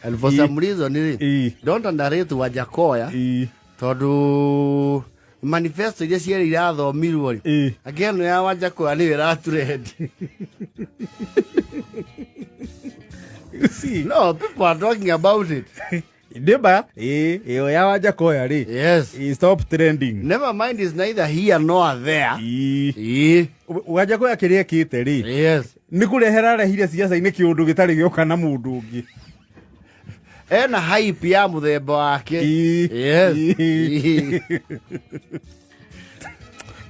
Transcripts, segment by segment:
And for some reason rĩ, don't underrate Wajakoya, tondũ manifesto iria cierĩ irathomirwo rĩ, angĩ ĩno ya Wajakoya nĩyo ĩratrend. You see? No, people are talking about it. Ndĩma ĩĩ ĩyo ya Wajakoya rĩ, stop trending. Never mind, is neither here nor there. Ĩĩ. Wajakoya kĩrĩa ekĩte rĩ, nĩ kũrehera arehire ciaca-inĩ kĩũndũ gĩtarĩ gĩoka na mũndũ ũngĩ. Ena hype ya mũthemba wake. Ĩĩ.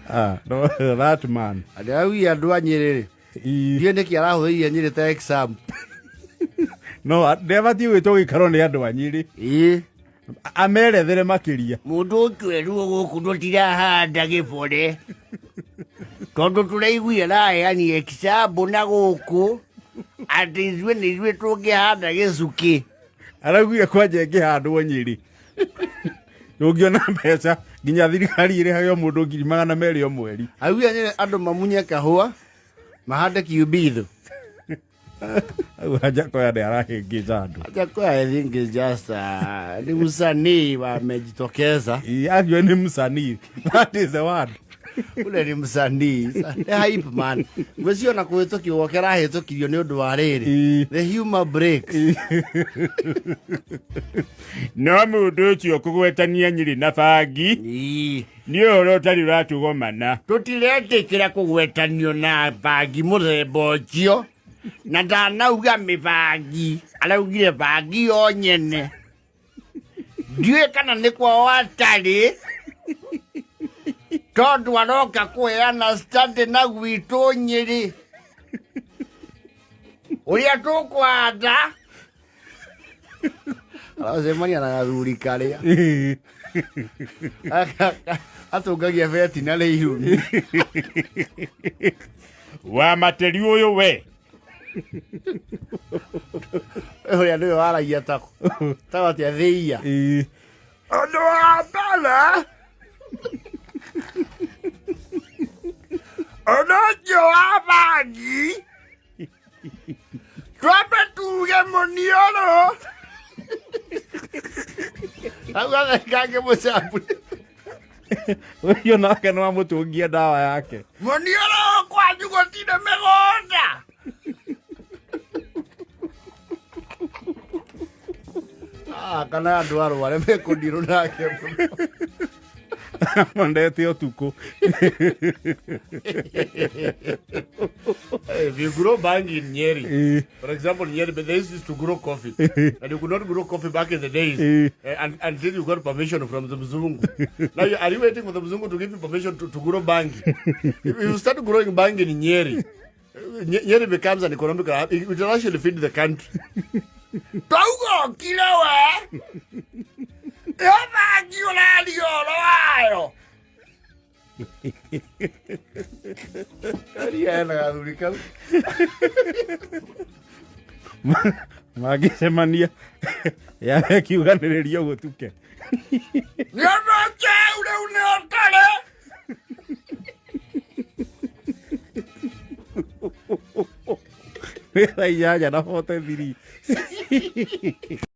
Ah, no, that man. Andĩraugire andũ a Nyĩrĩ rĩ, ndiũĩ nĩkĩ arahũthĩrire Nyĩrĩ ta exam. No ndĩabatiĩ gwĩtwo gĩikaro nĩ andũ a Nyĩrĩ. Amerethere makĩria. Mũndũ ũtwerirwo gũkũ tũtirahanda gĩbore tondũ tũraiguire raheani example na gũkũ atĩ ithuĩ nĩ ithuĩ tũngĩhanda gĩcukĩ. Araugire kwanja ĩngĩhandwo Nyĩrĩ ũngĩona mbeca nginya thirikari ĩrĩhage o mũndũ 200,000 o mweri. Augire Nyĩrĩ andũ mamunye kahũa mahande kiumbitho. Wajakoya nĩ arahĩngĩca andũ. Wajakoya I think is just ni msanii wamejitokeza. Ĩĩ, acio nĩ msanii, that is the word. Ule ni msanii. Nĩ hype man. Ngwĩciria ona kũhĩtũkio gwake arahĩtũkirio nĩ ũndũ wa rĩrĩ. The humor breaks. No mũndũ ũcio kũgwetania Nyĩrĩ na bangi nĩ ũhoro ũtarĩ ũratũgomana. Tũtiretĩkĩra kũgwetanio na bangi mũthemba ũcio, na ndanauga mĩbangi, araugire bangi yo nyene. Ndiũĩ kana nĩ kwao atarĩ, tondũ aroka kũheana study na gwitũ Nyĩrĩ ũrĩa tũkũhanda. Aracemania na gathuri karĩa atũngagia beti na rĩ irumi. Wa materi ũyũ we. Ũrĩa nĩwe waragia tako tako atĩa thĩia. Ũndũ wa mbere, ũndũ ũcio wa bangi, twambe tuge mũniũrũ hau gathekangĩ mũcamburi. Ũcio nake no amũtũngie ndawa yake. Mũniũrũ kwanyu gũtirĩ mĩgũnda. Ah, kana andũ arware mekũndirũ nake mũno. Ndete ũtukũ. If you grow bangi in Nyeri, for example, Nyeri, but they used to grow coffee. And you could not grow coffee back in the days and, until you got permission from the Mzungu. Now, are you waiting for the Mzungu to give you permission to grow bangi? If you start growing bangi in Nyeri, Nyeri becomes an economic hub. It will actually feed the country. Taugo kile we! Yo bangi ũraria ũhoro wayo! Karia ena gathuri kau. Mangĩcemania yabe kiuganĩrĩrio gũtuke. Nĩ ũndũ ũcio rĩu nĩ ũtarĩ. Nĩ thaa 8:43.